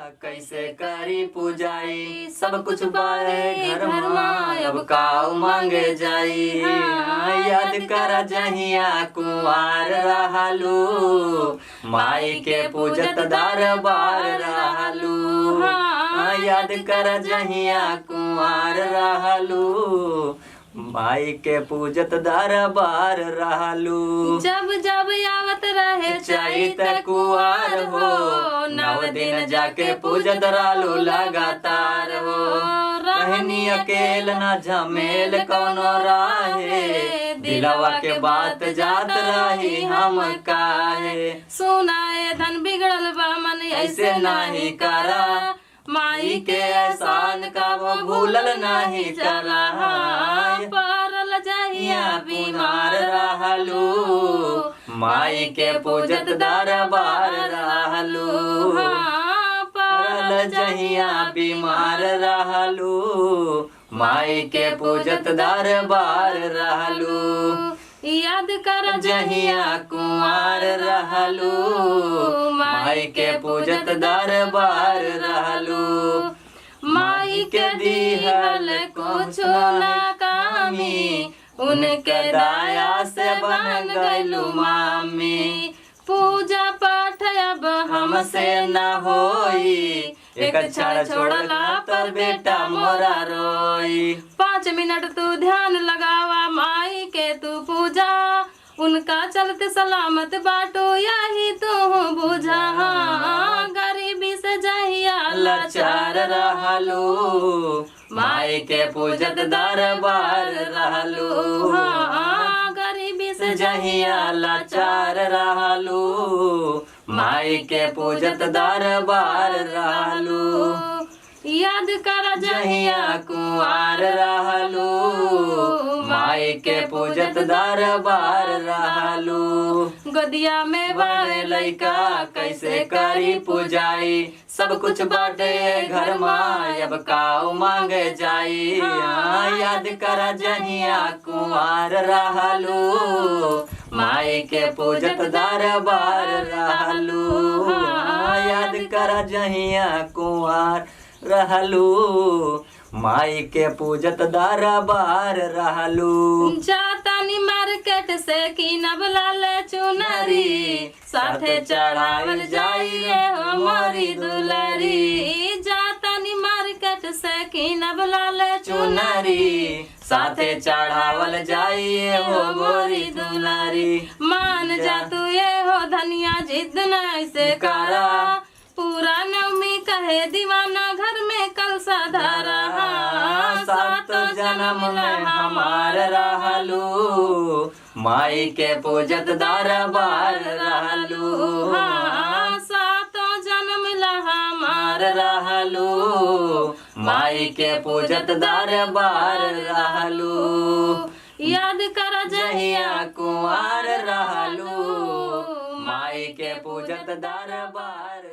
कैसे करी पूजाई, सब कुछ बाए घर में अब काऊ मांगे जाई। याद कर जहिया कुंवार रहलू, माई के पूजत दरबार रहलू। याद कर जहिया कुंवार रहलू, माई के पूजत दरबार रहलू। जब जब आवत रहे चैत कुआर हो, 9 दिन जाके पूजत रहलू लगातार हो। रहनी अकेल न झमेल कौनो राहे, दिलवा के बात जात रही हम काहे। सुनाए धन बिगड़ल बा मन ऐसे नाही करा, माई के एहसान का वो भूलल नहीं करा। परल जहिया बीमार रहलू, माई के पूजत दरबार रहलू। परल जहिया बीमार रहलू, माई के पूजत दरबार रहलू। याद कर जहिया कुंवार रहलू, माई के पूजत दरबार रहलू। माई के दिहल कुछ ना कामी, उनके दया से बन गइलू मामी। पूजा पाठ अब हमसे न होई, एक क्षण छोड़ला पर बेटा मोरा रोई। 5 मिनट तू ध्यान लगावा माई के तू पूजा, उनका चलते सलामत बाटो यही तू बुझा। गरीबी से जहिया लाचार रहलू, माई के पूजत दरबार रहलू। गरीबी से जहिया लाचार रहलू, माई के पूजत दरबार रहलू। याद कर जहिया कुंवार रहलू, माई के पूजत दरबार रहलू। गोदिया में बाड़े लइका कैसे करी पूजाई, सब कुछ बाटे घर में अब काऊ मांगे जाई। याद कर जहिया कुंवार रहलू, माई के पूजत दरबार रहलू। याद कर जहिया कुंवार रहलू, माई के पूजत दरबार रहलू। जातानी मार्केट से कीनब लाल चुनरी, साथे चढ़ावल जाई हो मोरी दुलारी। जातानी मार्केट से कीनब लाल चुनरी, साथे चढ़ावल जाई हो मोरी दुलारी। मान जा तू ये हो धनिया जिद न ऐसे करा, पूरा नवमी कहे दीवाना घर में कलसा धारा। 7 जन्म में हमार रहलू, माई के पूजत दरबार रहलू। 7 जन्म ला हमार रहलू, माई के पूजत दरबार रहलू। याद कर जहिया कुंवार रहलू, माई के पूजत दरबार।